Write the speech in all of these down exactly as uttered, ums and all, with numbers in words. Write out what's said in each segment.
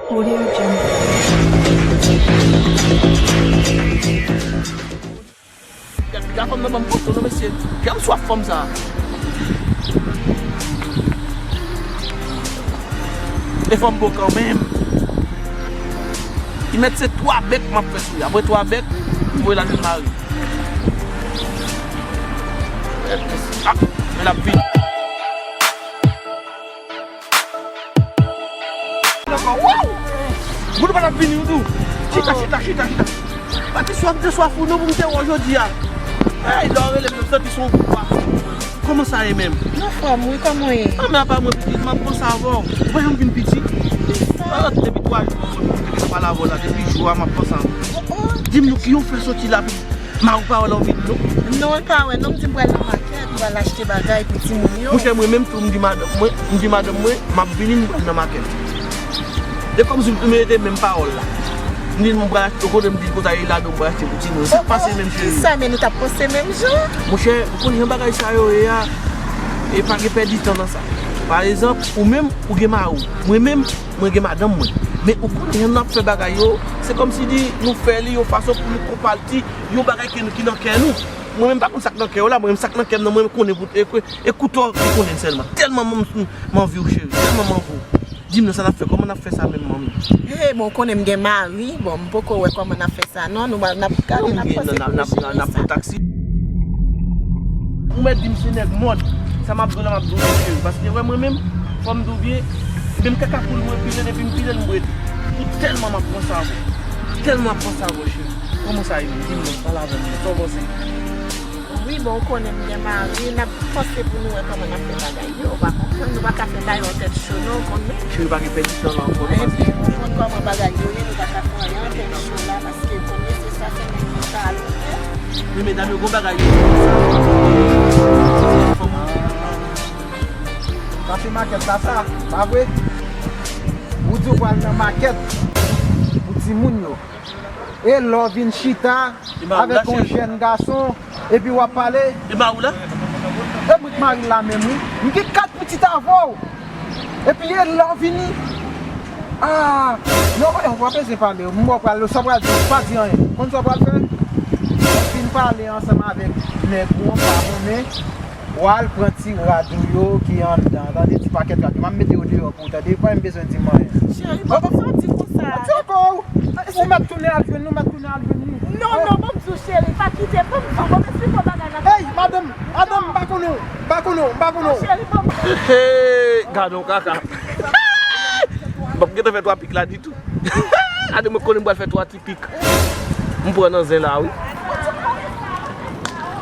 Audio Jungle. Gad piga fanm nan ban m foto non mesye. Jan m swaf fanm sa. E fanm bo kanmenm. Li mèt se twa bèk m ap fè sou li. Apre twa bèk, m voye l al jwenn mari. Ah, men l ap vini. Waw! Moun pa t ap vini tou. Chita, chita, chita, chita. Pa te swaf de swaf ou non pou m te wè w jodi a. Hey, lè w rele m, m santi se yon gwo pa. Kòman sa ye menm? Nan fòm wi, kòman w ye? Ah, men apa mwen pitit, m ap panse avè w. Ou pa janm vin piti? Ah, depi twa jou, mwen te gentan pale avè w la, depi jou a, m ap panse avè w. Oh, oh. Di m nou ki yon fè soti la, pi mari w pa wè lè w vini non. Non, l pa wè non, m di m pral nan makèt, m pral achte bagay pou timoun yo. Monchè, mwen menm tou, m di madanm mwen, m di madanm mwen, m ap vini, m pral nan makèt. E kòmsi m rete menm pawòl la. M di l mwen pral achte, ou konnen m di l konsa e ladan mwen pral achte pou timoun. Sa k pase menm cheri? Kisa, men nou t ap panse menm jan? Monchè, ou konn jan bagay sa yo ye a, e pa gen pèdi tan nan sa. Pa egzanp, ou menm, ou gen mari w. Mwen menm, mwen gen madanm mwen. Men ou konnen jan n ap fè bagay yo, se kòmsi di nou fè li yon fason pou nou konpati yon bagay ke nou, ki nan kè nou. Mwen menm pa konn sa k nan kè w la, mwen menm sa k nan kè m nan, mwen konnen pou, e, e kouto ki konnen sèlman. Tèlman m, m, m anvi w cheri, tèlman m anvi w. Di m non sa n ap fè, kòman n ap fè sa menm manmi? Hey, bon, ou konnen m gen mari, bon, m poko wè kòman n ap fè sa non, nou, n ap gade, n ap panse pou nou jere sa. N ap pran taksi. Ou mèt di m se nèg mòd, sa m ap di w la m ap di w cheri, paske wè mwen menm, fò m di w byen, menm kaka poul mwen pi rèd epi m pi rèd m rete. Ou tèlman m ap panse avè w, tèlman m ap panse avè w cheri. Kòman sa ye menm? Di m non, pale avè m non, sa w panse? Wi, bon, ou konnen m gen mari, n ap panse pou nou wè kòman n ap fè bagay yo, ou pa konprann, nou pa ka fè bagay yo tèt cho non, ou konnen. Cheri, pa gen pèdi tan la ankò non, paske ou konn kòman bagay yo ye, nou pa ka fè anyen an tèt cho la, paske ou konnen se sa, se nèg ki ka aloute. Men medam yo gon bagay yo di sa. Sa se makèt la sa, pa vre? Ou di w pral nan makèt pou timoun yo. E lè w vin chita avèk yon jèn gason, epi w ap pale. E mari w la? E mwen k mari l la menm wi. M gen kat pitit avè w. Epi e lè w vini. Ah, non, w pa bezwen pale. M wè w pral, sa w pral di, pa di anyen. Konn sa w pral fè? Lè w fin pale ansanm avèk nèg ou an, pa konnen. W al pran ti rad ou yo ki anndan, tande, ti pakèt rad yo. M ap mete yo deyò pou ou, tande. Pa menm bezwen di m anyen. Cheri, pa konn sa w di konsa. Ati ankò, ou mèt tounen al jwenn li, ou mèt tounen al jwenn li. Non, non, ban m di w, cheri, pa kite, ban m di w, ban m esplike w bagay nan. Hey, madanm, madanm, m pa konnen w, m pa konnen w, m pa konnen w. Non, cheri, ban m. Hey, gade yon kaka. M p ap gentan fè twa pik la ditou. Gade, mwen konnen m pral fè twa ti pik. M pran nan zen la, wi.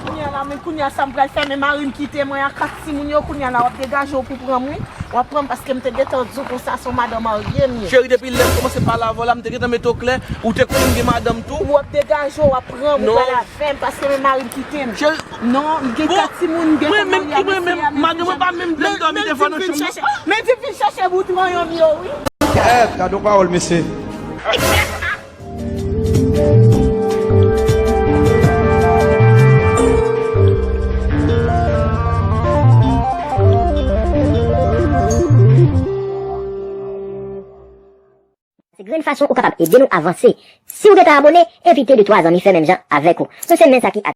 Kounye a la, men kounye a sa m pral fè, men mari m kite mwen ak kat timoun yo, kounye a la, w ap degaje w pou pran m, wi. W ap pran m paske m te gentan di w konsa, se yon madanm marye m ye. Cheri, depi lè m kòmanse pale avè w la, m te gentan mete w klè, ou te konnen m gen madanm tou. W ap degaje w, w ap pran m, ou pral avè m, paske men mari m kite m. Cheri, non, m gen kat timoun, m gen fanm marye a, mesye a, men madanm mwen pa menm vle m dòmi defwa nan chanm nan. Men di vin chache bout ranyon m yo, wi. Kèt, gade yon pawòl, mesye. Se grenn fason ou kapab ede nou avanse. Si w gentan abone, envite de twa zanmi fè menm jan avèk ou. Nou se men sa ki